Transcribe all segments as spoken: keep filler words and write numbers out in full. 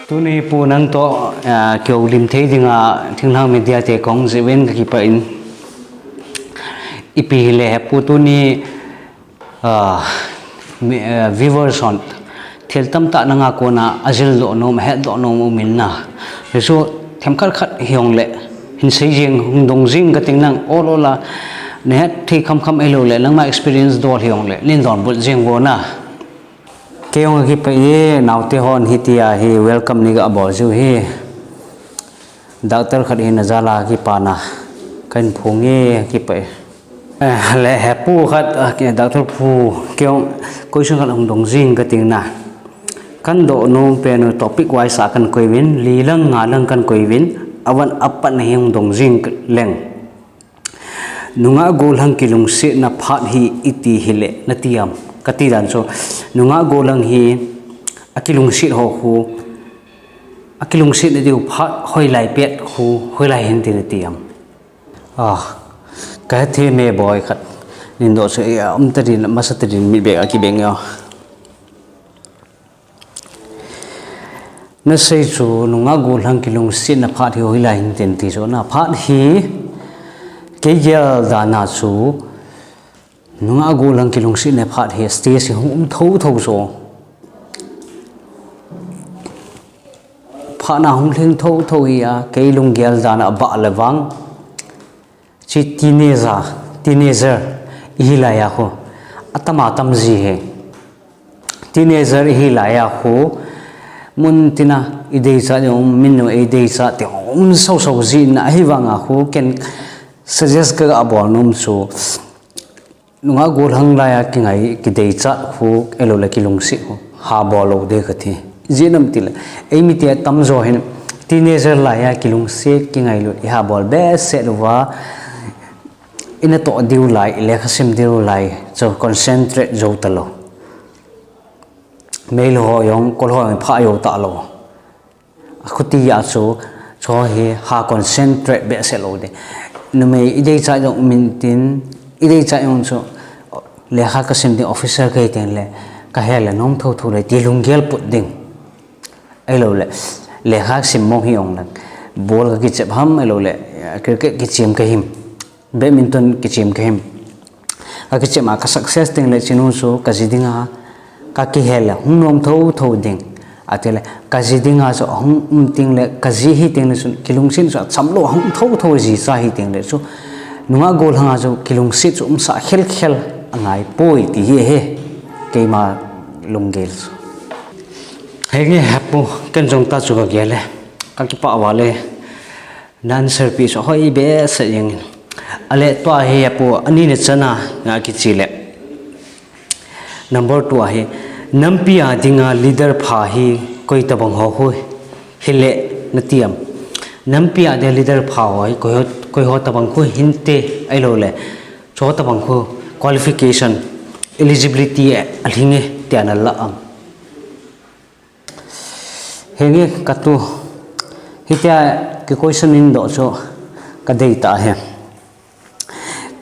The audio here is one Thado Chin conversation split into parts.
Tuni Pu nang toh, ah, kihoulim thei dinga Thinglhang Media te kahung jih uvin kakipah in. Ipi hile Pu tuni, ah, mi, ah, viewers hon thil tamtah nanga kona ajildoh nom, ahetdoh nom umin na. Hichu themkhat khat hijongle, hinsei jeng, hung dong jing kating nang, ol ol a, nahet thei khamkham ahiloule, nangma experience dol hijongle, neidonbut jeng uvin na. Kei jong kakipah e, naote hon hitia hi welcome nei gabol jiu hi. Doctor khat hina jal a kipana kahin phong e, kipah e. Eh, le he Pu khat, ah, ke Doctor Pu, kei jong question khat hung dong jing kating na. Kahin doh nom pen u topic wise a kahin koi uvin, li lang nga lang kahin koi uvin, avan apat na hi hung dong jing leng. Nungah gollhang kilungsetna phat hi iti hile nati am? Kati dan chu, nungah gollhang hi akilungset ho khu, akilungsetna diu phat hoilai pet khu, hoilai hinte nati am? Ah, kahethem e boi khat. Neidoh chu, eh, umta din, masata din mit beh a kibeng e. Nasei chu nungah gollhang kilungsetna phat hi hoilai hinte nati chu na, phat hi kei gel dan a chu nungah gollhang kilungsetna phat hi stage hi hung um thotho chu. Phat na hung lhing thotho hi a, kei lunggel dan a bah le vang. Chi teenager, teenager ihi laiya khu, atam atam ji hi. Teenager ihi laiya khu, mun tina ideichat jong um, min jong ideichat jong um soso jin ahivanga khu, ken suggest kagabol nom chu, nungah gollhang laiya kingai, kideichat khu, ahiloule kilungset khu, habol lou ding kati. Ijeh inem itile, eimite atamjo hin, teenager laiya kilungset kingailut ihabol behseh uva, inatoh diu lai, ilekha sim diu lai, chu concentrate jou talou. Male ho jong, kol ho jong phah jou talou. Akhuti a chu, chu hi ha concentrate behseh lou ding. Numei ideichat jong um intin, ideichat jong chu, lekha kasim ding, officer kahi tengle, kahel le nom thotho le ti lunggel put ding. Ahiloule, lekha sim mong hijongle, ball kakichep ham, ahiloule, cricket kichem kahim, badminton kichem kahim. Kakichem a ka success tengle chinu chu kaji dinga, kakihel le hung nom thotho ding. Atile, kaji dinga chu ahung um tengle, kaji hi tengle chun, kilungset chu achamlou, ahung thotho ji cha hi tengle chu, nungah gollhanga chu kilungset chu umsah khelkhel angaipoi ti hi ahi, keima lunggel chu. Henge he Pu, ken jong tah chu kagel e, kakipah val e. Na answer pi chu hoi behseh jengin. Ale tua hi he Pu, ani na chana nga kichi le. Number two ahi, nampi a dinga leader pha hi koi tabang ho khu hile nati am? Nampi a dinga leader pha ho hi koi ho, koi ho tabang khu hinte ahiloule, chu tabang khu qualification, eligibility alhing e tia nalah am? Henge katu, hitia ki question in doh chu kadei tah e.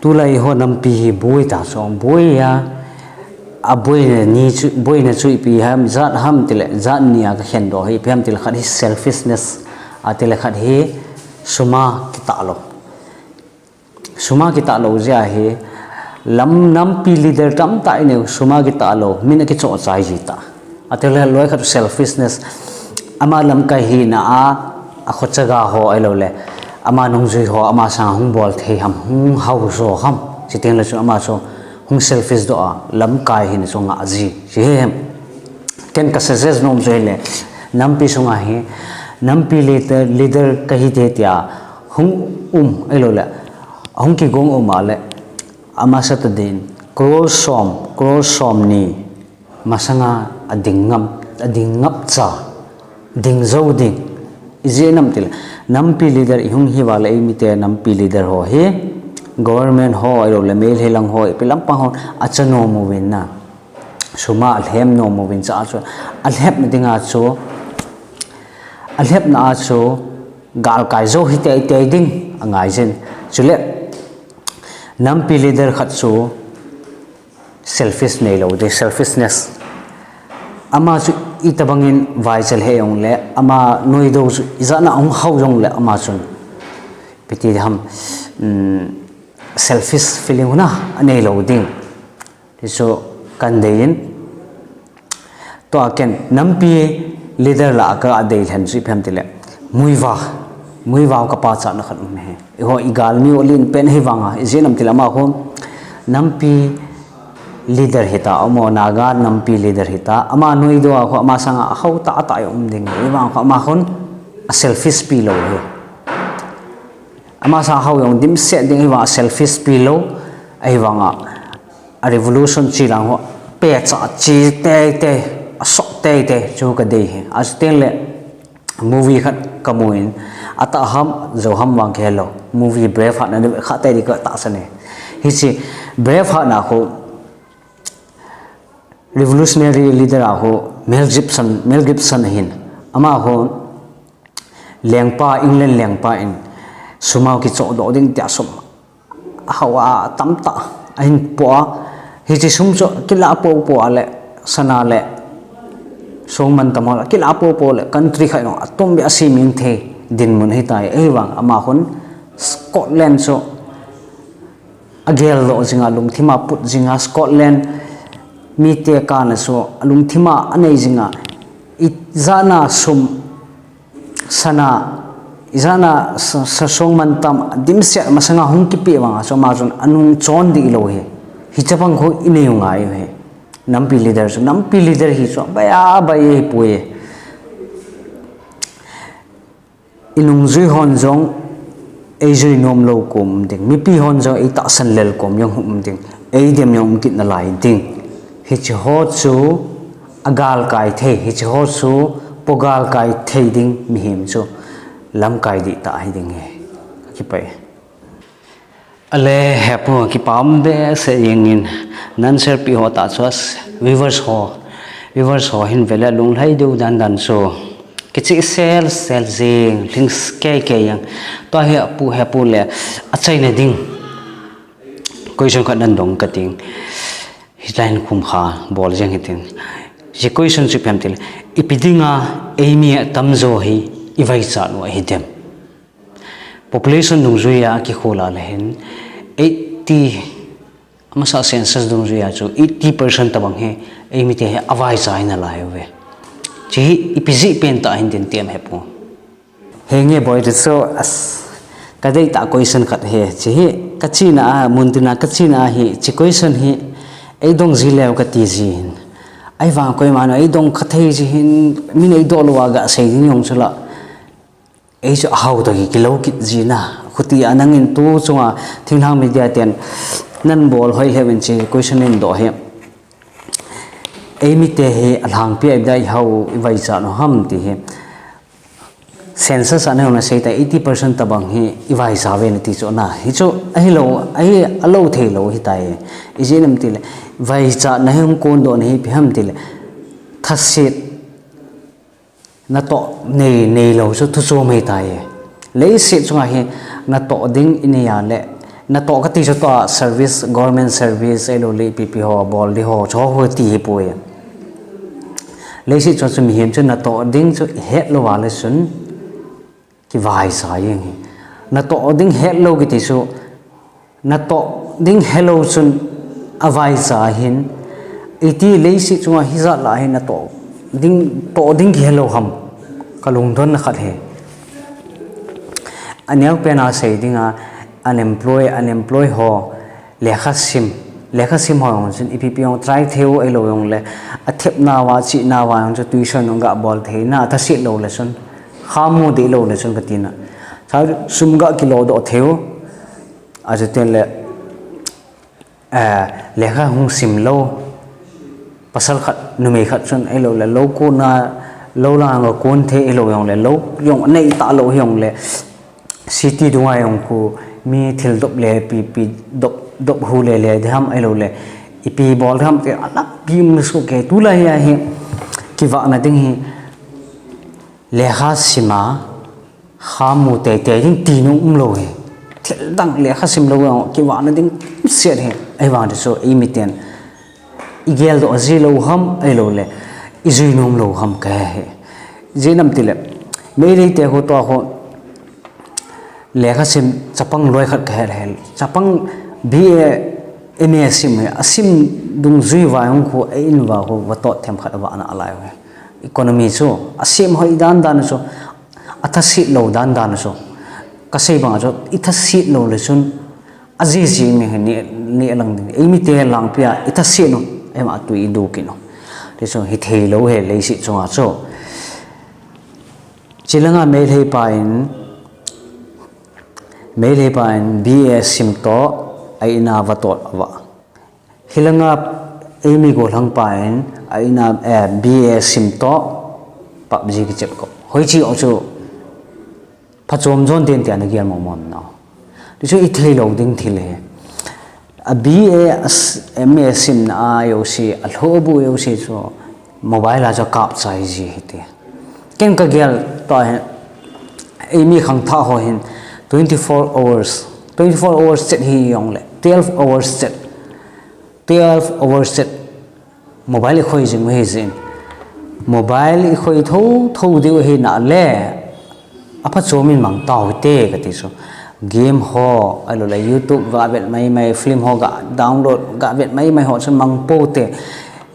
Tulai ho nampi hi boi tah chu boi a, aboina ni chu, boina chu ipi ham, jat ham tile, jat ni a kakhen doh hi ipi ham tile khat hi selfishness, atile khat hi sum a kitah lou. Sum a kitah lou jeh a hi, lam nampi leader tamtah inei u, sum a kitah lou, min akichoh chai ji tah. Atile loi khat selfishness, ama lamkai hina a, akhochaga ho ahiloule, ama nungjui ho, ama sanga hung bol thei ham, hung haosa ham, chutengle chu ama chu hung selfish doh a, lamkai hina chu ngah ji, chu hi hem. Ken ka suggest nom chu hile, nampi sunga hi, nampi leader, leader kahi te tia, hung um, ahiloule, ahung kigong um a le, amasatah din, crore som, crore somni, masanga ading ngap, ading ngapcha, ding jou ding, ijeh inem tile, nampi leader ihung hiuva le eimite nampi leader ho hi, government ho, ahiloule, Meitei lang ho, ipi lampang ho, acha nom uvin na. Sum a alhem nom uvin cha chu, alhepna dinga chu, alhepna a chu, galkai jou hi tei tei ding angai jin. Chule, nampi leader khat chu selfish neilou ding, selfishness. Ama chu itobangin vaicha he jongle, ama noidoh chu ijat a hung hao jongle, ama chun ipi ti ham, um, selfish feeling hina anei lou ding. Tichu kadei in, tua ken nampi leader lah a kadei lhen chu ipi ham tile, muivah, muivah kapachatna khat um e. Eiho igalmi u len pen hivanga, ijeh inem tile ama khu nampi leader hita, amaho Naga nampi leader hita, ama noidoh a khu ama sanga hao tah tah jong um ding, hivang khu ama khun a selfish pi lou hi. Ama sanga hao jong dimset ding, hivang a selfish pi lou, ahivanga a revolution chi lang ho, pecha chi teitei, asot teitei chu kadei hi. Achutengle movie khat kamu in, atah ham, jou ham vang kahe lou. Movie Braveheart na kha tei di katahsan e. Hiche Braveheart na khu revolutionary leader a khu Mel Gibson, Mel Gibson ahin. Ama khu lengpa, England lengpa in sum a kichohdoh ding tia sum hao a tamtah ahin po a. Hiche sum chu kilah popo a le, sana le songmantam ho la kilah popo le, country khat jong atombe a semthei dinmun ahitai. Ahivang ama khun Scotland chu ageldoh jinga, lungthima put jinga, Scotland mite kana chu alungthima anei jinga, ijat a sum, sana, ijat a sa, sa songmantam dimset masanga hung kipeh vanga chu ama chun anung chon dih lou hi. Hiche bang khu inei u ngai u hi. Nampi leader chu, nampi leader hi chu abai a, abai ahipoi. Inungjui hon jong eijui nom lou kom um ding, mipi hon jong eitahsan lel kom jong um ding, eidem jong um kit nalai ding. Hiche ho chu agalkai thei, hiche ho chu pogalkai thei ding mihem chu lamkai dihtah hiding ahi. Kakipah e. Ale, hepu, kipah um behseh jengin, nan share peh ho tah chu, viewers ho, viewers ho hin vele lunglhai diu dandan chu kicheh sel sel jeng, lhing keikei jeng. Tua hi apu, hepu le achaina ding question khat nan dong kating. Hitia hin khumkha bol jeng hitin. Hiche question chu ipi ham tile, ipi dinga eimi atamjo hi ivaichat u ahidem? Population dungjuia kikhol a le hin eighty, amasa census dungjuia chu eighty percent tobang hi eimite hi avaicha hi nalai uve. Hiche hi ipi jeh pen tah hin din ti em hepu. Henge boi, tichu, as, kadeitah question khat ahi. Hiche hi kachena a, muntina kachena a hi, hiche question hi eidong ji leu kati jin. Ahivang koiman eidong kha thei ji hin, min eidoh louva gasei ding jong chula. Ei chu ahao toh kilou kit jin a. Khutia nangin tu chunga Thinglhang Media ten nan bol hoi lheh uvin hiche question in doh hi. Eimite hi alhangpi a ipi dia ihao ivaichat u ham ti hi. Census a nahung sei tai eighty percent tobang hi ivaicha uve nati chu na. Hichu ahilou, ahi, alou theilou ahitai. Ijeh inem tile, vaichatna hi hung kondohna hi ipi ham tile, thaset natoh nei, neilou chu thu chom ahitai. Leiset chunga hi natoh ding inei a le, natoh kati chu tua service, government service, ahilouleh ipi ipi ho, bol ding ho, chu ho ti hipoi. Leiset chunga chu mihem chu natoh ding chu ihet louva le chun kivaicha jeng hi. Natoh ding hetlou kiti chu, natoh ding helou chun avaicha hin, iti leiset chunga hijat lah hi natoh ding, toh ding kihelou ham, kalungdonna khat ahi. Aneopen a sei dinga, unemployed, unemployed ho, lekha sim, lekha sim ho jong chun ipi ipi jong try thei u ahilou jongle, athepnauva, achehnauva jong chu tuition jong gabol theina, athaset loule chun, khamu deh loule chun katina. Sum gakilodoh thei u, achutengle, eh, lekha hung sim lou, pasal khat, numei khat chun ahiloule, lou kona, lou lang a kon thei ahilou jongle, lou jong nei talou hijongle, city dunga jong khu, mi thildop le, pi, pi, dop, dop hu le, le diham ahiloule, ipi bol diham ti, alakpi um sohkei, tulai hi ahi, kivahna ding hi, lekha sima, khamu teitei ding ti nom umlou hi. Thildang lekha simlou jong kivahna ding set hi. Ahivang chu eimiten igeldoh ji lou ham ahiloule, ijui nom lou ham kahe. Ijeh inem itile, Meitei te khu tua khu lekha sim chapang loi khat kahe le. Chapang B A, M A sim hi, asim dungjui uva hung khu, a in uva khu vatot themkhat avah nalai uve. Economy chu, asim hoi dan dan chu, athaset lou dan dan chu. Kasei bang chu, ithaset lou le chun, ajiji mi hi ni, ni lang ding. Eimite langpia, ithaset u, eima tui idu kit u. Tichu, hithei lou hi, leiset chunga chu. Chilanga Meitei pa in, Meitei pa in B A sim toh, a in a vatot avah. Hilanga eimi golhang pa in, a in a, eh, B A sim toh, PUBG kichep kop. Hoiche ho chu, phachom jon den tia nagel mong mong nau. Tichu ithei lou ding thil hi. A B A, a s-, M A simna a jouse, alhohbu jouse chu mobile a chu kap chai ji hite. Ken kagel tua hi, eimi khangthah ho hin twenty-four hours, twenty-four hours chet hijongle, twelve hours chet, twelve hours chet mobile ikhoi jing u hijeh in. Mobile ikhoi thotho diu hina le, aphachom in mang tau hite kati chu. Game ho, ahilou le YouTube ga vet mai mai, film ho ga download, ga vet mai mai ho chun mang pou te.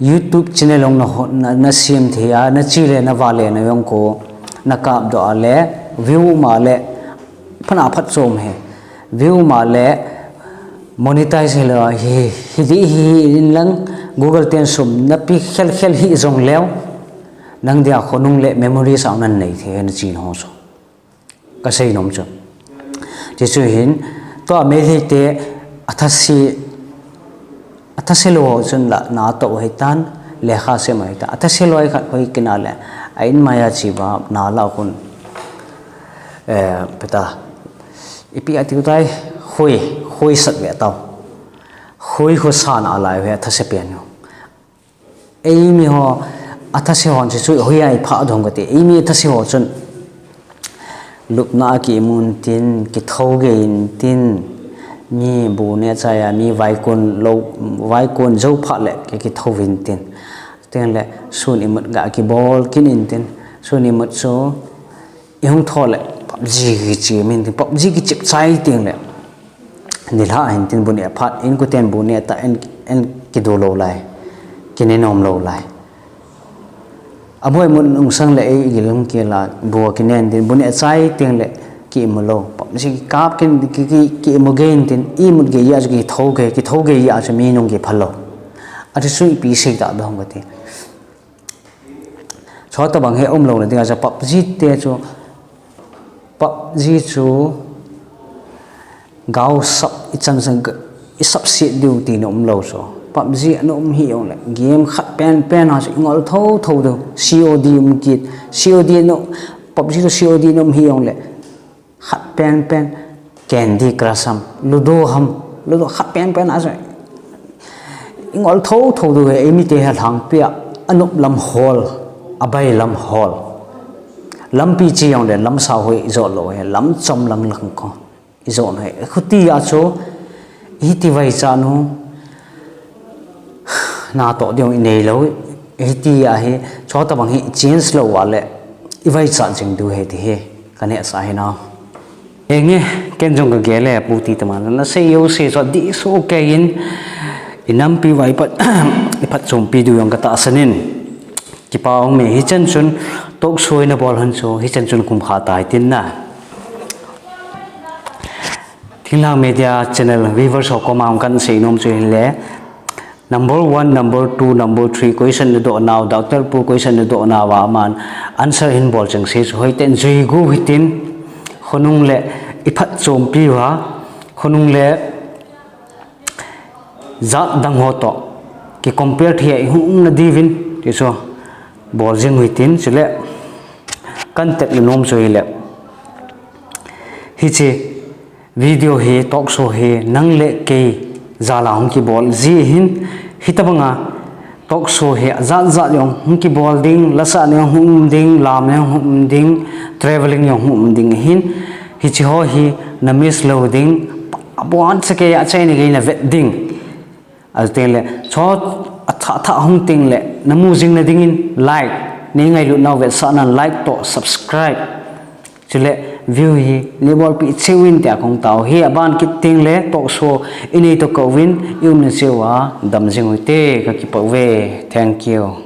YouTube channel jong na ho, na, nasem thei a, nache le nava le na jong khu, nakap doh a le, view um a le, phatna phatchom hi. View um a le, monetize hilou a, hi, hi di hi, hi in lang, Google ten sum nape khel khel hijong leu, nang dia khonung le memories a nanei thei, nache ho chu. Kasei nom chu. Tichu hin, tua Meitei te athase, athase lou ho chun la, natoh u hitan, lekha sim u hitan. Athase loi khat hoi kina le, a in maiya che uva, nala khun, eh, peta, ipi ati u tai, khoi, khoi sat ve tau. Khoi khu sa nalai uve, athase pen u. Eimi ho, athase hon chu chu hoiya iphah dong kati. Eimi athase ho chun lupna a kiimun tin, kithou gei in tin, mi bu neh chai a, mi vaikon lou, vaikon jou phat le ki, kithou vin tin. Tin le sun imut ga kibol kin in tin. Sun imut chu ihung thou le PUBG kichep in tin. PUBG kichep chai tin le. Nilhah hin tin bu neh phat, inkoten bu neh ta in, in kidu lou lai, kine nom lou lai. Abu imut nung sang le ei igil hung kila, bu kine in tin, bu neh chai tin le, kiimu lou. PUBG kap kin, ki, ki, kiimu gei in tin, imut gei a chu kithou gei, kithou gei a chu mi nung kiphal lou. Ati chu ipi sei ta dong kati. Chutabang hi umlou na dinga chu PUBG te chu, PUBG chu gaosap ichan chan ga, isap set diu tina umlou chu. PUBG ana um hijongle, game khat pen pen a chu ingol thotho diu. C O D um kit, C O D na, PUBG chu C O D na um hijongle, khat pen pen, Candy Crush ham, Ludo ham, Ludo khat pen pen a chu. Ingol thotho diu hi, eimite hi alhangpia, anop lam hol, abai lam hol. Lampi che jongle, lamsao hoi ijot lou hi, lamchom lang lang ko. Ijot hi, khuti a chu, hiti vaichat u, natoh diu inei lou, hiti a hi, chutabang hi change lou a le, ivaichat jing diu hi ti hi, kanehsah hi na. Enge, ken jong kagel e, pu ti tama, nasei jouse chu adih soh kei in, inampi uva ipat, iphatchompi diu jong katahsan in, kipa um e, hichan chun, talk show nabol hon chu, hichan chun kumkha tai tin na. Thinglhang Media Channel viewers ho koma kahin seinom chu hile, number one, number two, number three question nadoh nau, Doctor Pu question nadoh nau a aman answer hin bol chengse chu hoiten jui gu hitin, khonung le iphatchompi uva, khonung le jat dang ho toh ki compare thei a ihung um nadiuvin, ti chu bol jing u hitin, chule kahin tepna nom chu hile, hiche video hi, talk show hi, nang le kei jal a hung kibol ji ahin, hitabanga talk show hi ajat jat jong hung kibol ding, lasa jong hung um ding, lam jong hung um ding, travelling jong hung um ding ahin, hiche ho hi na miss lou ding, aboncha kei achaina gei navet ding. Achutengle, chu athah thah hung tengle namu jing nadingin like, nei ngailut nau vetsahnan like toh subscribe, chule view hi neibolpeh cheh uvin tia kahung tao hi. Aban kit tengle talk show inei toh kauvin, i-umna cheh uva dam jing uvin te, kakipah uve. Thank you.